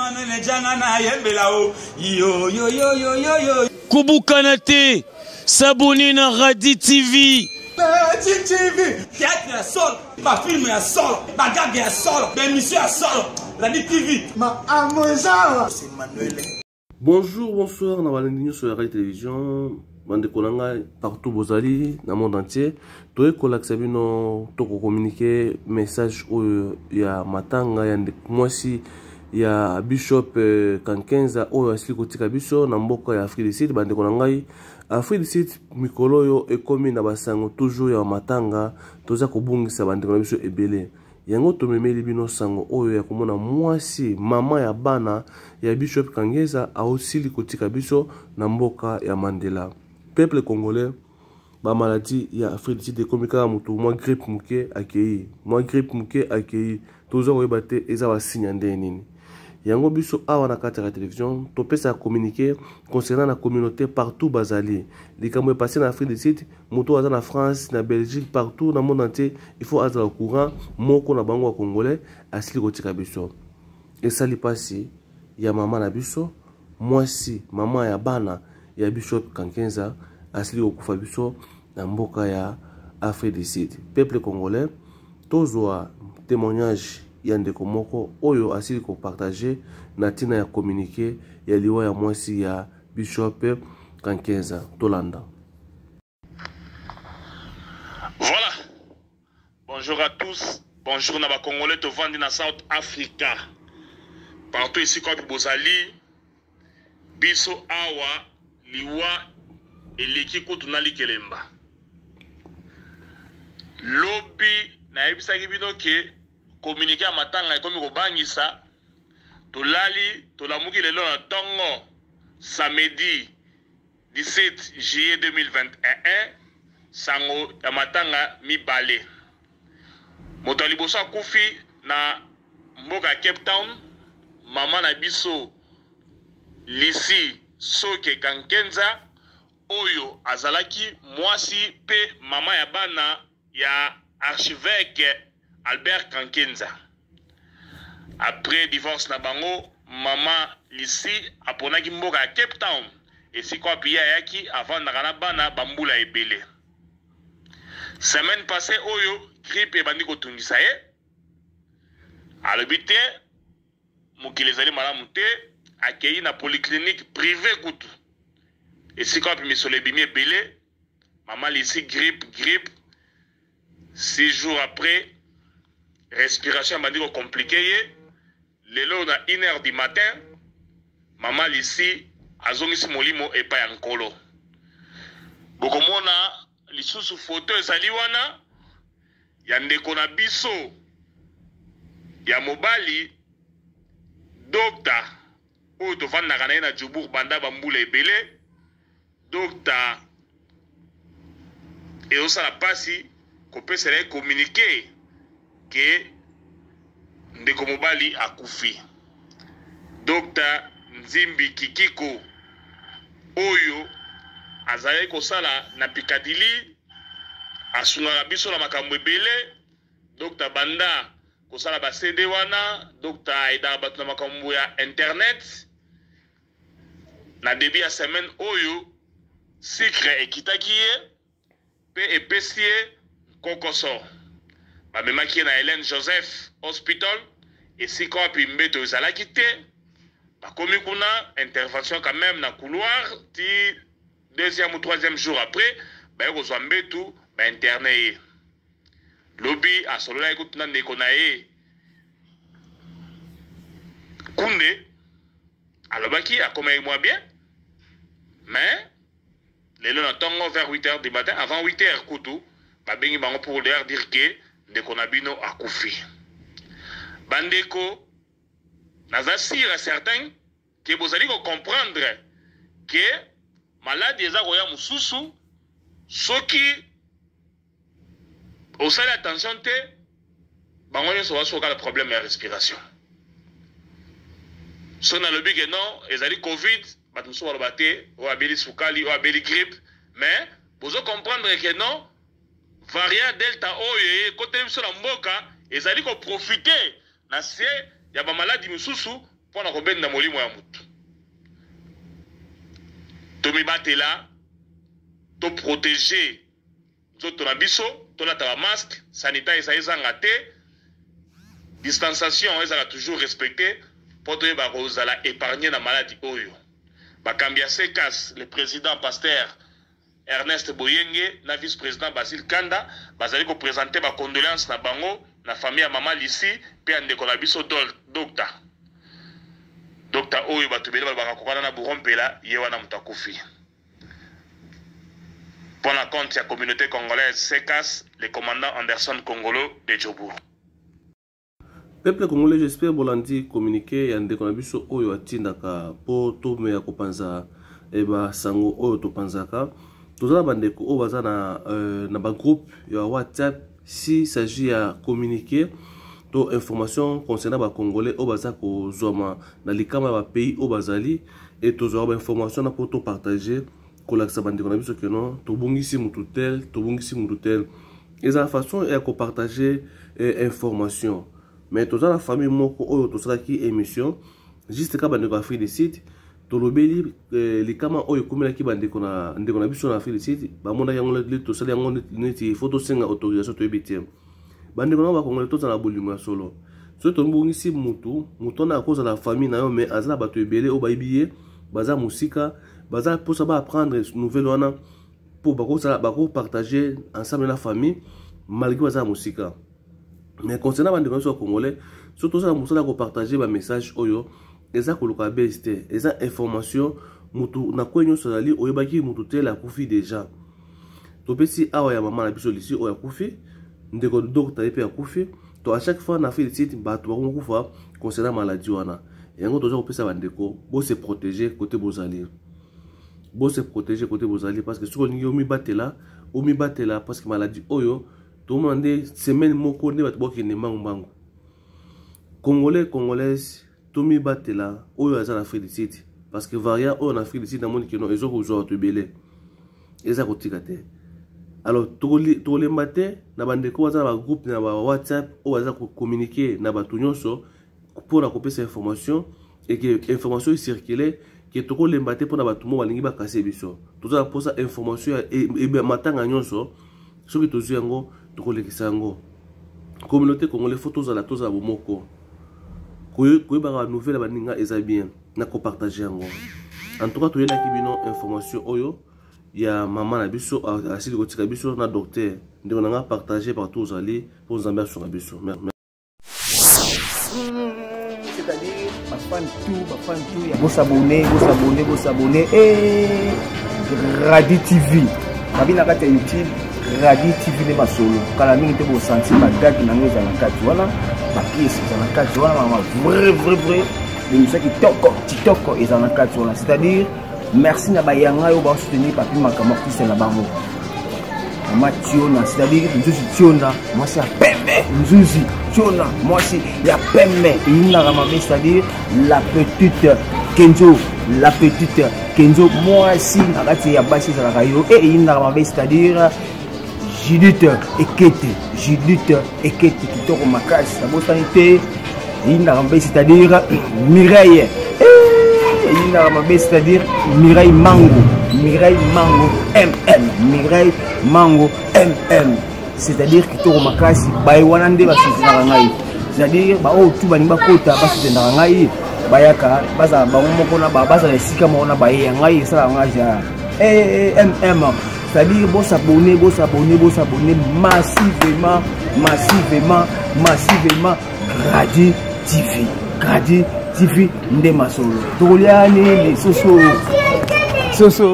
Emmanuel Janga na yembela o yo yo yo yo yo yo. Kobukana te, s'abonner na Radi TV. Radi TV, théâtre ya solo, ba film ya solo, ba gag ya solo, ba émission ya solo. Radi TV. Ma amoza, c'est Emmanuel. Bonjour, bonsoir, na balandi nyonso ya Radio Télévision, bandeko na ngai partout bozali na monde entier, toye kolakisa bino to kocommuniquer message oyo ya matanga ya ndeko mwasi ya Bishop euh, Kankenza oyo asili kotika biso na mboka ya Afrique du Sud. Bandeko na ngai, Afrique du Sud mikolo oyo ekomi na basango toujours ya matanga, toza kobungisa bandeko na biso ebele. Yango tomemeli bino sango oyo ya komona mwasi mama ya bana ya Bishop Kangeza aosili kotika biso na mboka ya Mandela. Peuple congolais, ba maladie ya Afrique du Sud ekomi kaka moto mwa grippe moke akei, mwa grippe moke akei, toza koyeba te eza ba signe ya ndenge nini. Yango biso awa na kati ya television topesaka communiqué concernant la communauté partout bazali. Likambo epasse na Afrique du Sud, moto aza na France, na Belgique, partout na monde entier, il faut azala au courant moko na bango ya congolais asili kotika biso. Esali pasi ya mama na biso, mwasi mama ya bana ya Bishop Kankenza asili kokufa biso na mboka ya Afrique du Sud. Peuple congolais, tozwa témoignage ya ndeko moko oyo asili kopartage na ntina ya communiqué ya liwa ya mwasi ya Bishop Kankenza. Tolanda. Voilà. Bonjour à tous. Bonjour na ba Congolais tovandi na South Africa. Partout ici kwa bozali biso awa liwa eleki kutu na likelemba. Lobi nayebisaki bino ke communiqué ya matanga ekomi kobangisa. Tolali tolamuki lelo na tongo samedi 17 juillet 2021, sango ya matanga mibale. Moto ya liboso akufi na mboka ya Cape Town, mama na biso Lucie Soke Kankenza oyo azalaki mwasi pe mama ya bana ya archevêque Albert Kankenza. Après divorce na bango, mama Lucie aponaki mboka ya Cape Town esika wapi ye ayaki avandaka na bana ba mbula ebele. Semaine passee oyo grippe ebandi kotungisa ye, alobi te mokili ezali malamu te, akeyi na polyclinique privee kutu esika wapi misolo ebimi ebele. Mama Lucie grippe grippe, 6 jours après respiration ebandi ko compliquer ye. Lelo na 1 heure du matin mama Lucie azongisi molimo epai ya Nkolo. Bokomona lisusu photo ezali wana ya ndeko na biso ya mobali docteur oyo tovandaka na ye na Joburg banda ba mbula ebele. Docta ezosala pasi kopesela ye communique ke ndeko mobali akufi. Docta Nzimbi Kikiko oyo azalaki kosala na Piccadilly asungaka biso na makambo ebele. Docta banda kosala ba CD wana, docta aidaka bato na makambo ya internet. Na debut ya semaine oyo, sucre ekitaki ye pe epesi ye nkokoso. Bamemaki ye na Helen Joseph Hospital esika wapi mbeto ezalaki te. Bakomi kuna, intervention quand meme na couloir ti deuxième ou troisième jour après baye kozwa mbetu ba interne ye. Lobi asololaki kutu na ndeko na ye Kunde. Alobaki akomaki mwa bien mais lelo na tongo vers 8 heures du matin, avant 8 heures kutu babengi bango pour leur dire que ndeko na bino akufi. Bandeko, naza sûr et certain que bozali ko comprendre que maladi eza koya mosusu soki osali attention te, bango nyonso basoka na problème ya respiration. Soki nalobi ke non ezali covid, bato mosusu baloba te oyo abeli sukali, oyo abeli grippe, mais bozo comprendre ke non variant delta oyo ekoteli biso na mboka ezali ko profiter na se ya ba maladi misusu. mpo na kobenda molimo ya motu. Tomibatela, to proteger nzoto na biso, tolata ba masque, sanitizer ezanga te, distanciation ezala toujours respectee mpo toyeba kozala epargne na maladi oyo. Bakambi ya CCAS, le president pasteur Ernest Boyenge na vice-president Basile Kanda bazali ko presenter ba condoleances na bango na famille ya mama Lucie pe ya ndeko na biso Docta. Docta oyo bato ebele balobaka akokana na Bourro Mpela, ye wana moto akufi. Mpo na compte ya communaute congolaise CCAS, le commandant Anderson Kongolo de Jobourg. Peuple congolais, j'espère bolandi communiqué ya ndeko na biso oyo atindaka po tomeya kopanza eh, basango oyo topanzaka. Toza na bandeko oyo baza na, euh, na bagroupe ya WhatsApp si s'agit ya communiqué to information concernant bacongolais oyo baza kozwama na likama ya bapays oyo bazali e tozwaka bainformation na mpo topartage kolakisa bandeko na biso ke non tobungisi mutu tel, tobungisi mutu tel. Eza façon ya kopartage eh, information. Mais toza na famille moko oyo tosalaki émission juste ka bandeko ya Afrique du Sud, tolobeli eh, likama oyo ekomelaki bandeko na ndeko na biso na Afrique du Sud, bamonaki yango tosali yango neti faut tosenga autorisation, toyebi te. Bandeko na bakongole, tozala na bolingo ya solo. Soki tobungisi mutu, mutu wana akozala famille na yo, mais aza na bato ebele oyo bayebi ye, baza mosika, baza mposa ba apprendre nouvelle wana mpo bakozala bakopartage ensemble na famille malgré baza na mosika. Mais concernant bandeko na biso ya congolais, soki tozala mosala ya kopartage bamessage oyo eza koluka base te, eza information. Mutu na kwe nyonso azali oyebaki mutu te akufi déjà. Topesi awa ya mama na biso Lisi oyo akufi, ndeko docteur ye mpe akufi. To à chaque fois na Afrique du Sud bato bakokufa concernant maladie wana. Yango toza kopesa bandeko bo se protéger côté bozali, bo se protéger côté bozali, parce que soki olingi omibatela, omibatela, parce que maladie oyo tomona nde semaine moko nde bato bakokende mbangu mbangu. Congolais, congolaise, tomibatela oyo aza na Afrique du Sud, parce que variant oyo na Afrique du Sud namoni keno ezo kozwa bato ebele, eza kotika te. Alors tokolemba te na bandeko baza na bagroupe na ba WhatsApp oyo baza kocommuniquer na bato nyonso mpona kopesa information et que information ecircule, ke tokolemba te mpona bato mo balingi bakase biso. Toza na mposa information ya matanga nyonso, soki tozwi yango tokolekisa yango. Communauté congolais faut tozala tozala bomoko, koyebaka banouvelle ya baninga eza bien na kopartage yango. En tout cas toyelaki bino information oyo ya mama na biso asili kotika biso na docteur. Ndeko na nga, partage partout ozali mpo Nzambe asunga biso. C'est-à-dire bafan tout, bafan tout ya bosabone, bosabone, bosabone e Radi TV babi na kati ya YouTube, Radi TV nde masolo kala mingi te. Bosanti bagage nango eza na kati wana, bapiese eza na kati wana, mama vrai vrai vrai émission kitoko kitoko eza na kati wana. C'est-à-dire merci na bayanga oyo basoutenir Papi Makambo, artiste na bango, mama Tiona, c'est-à-dire Nzuzi Tiona, mwasi ya pembe, Nzuzi Tiona, mwasi ya pembe eyindaka mabe, c'est-à-dire la petite Kenzo, la petite Kenzo, mwasi na kati ya basi ezalaka yo e eyindaka mabe, c'est-à-dire Judith Ekete, Judith Ekete kitoko makasi, nabosani te, eyindaka mabe, c'est-à-dire Mireille eyindaka mabe, c'est-à-dire Mireille Mango, Mireille Mango mm, Mireille Mango mm, c'est-à-dire kitoko makasi. Baye wana nde basutenaka ngai, c'est-à-dire baoyo tu balingi bakota basutenaka ngai, bayaka bazala bango moko na bazala esika moko na baye ya ngai, esalaka ngai ja mm, c'est-à-dire bosabone, bosabone, bosabone massivement, massivement, massivement. Radi TV, Radi TV nde masolo. Tokolia nini? Soso, soso.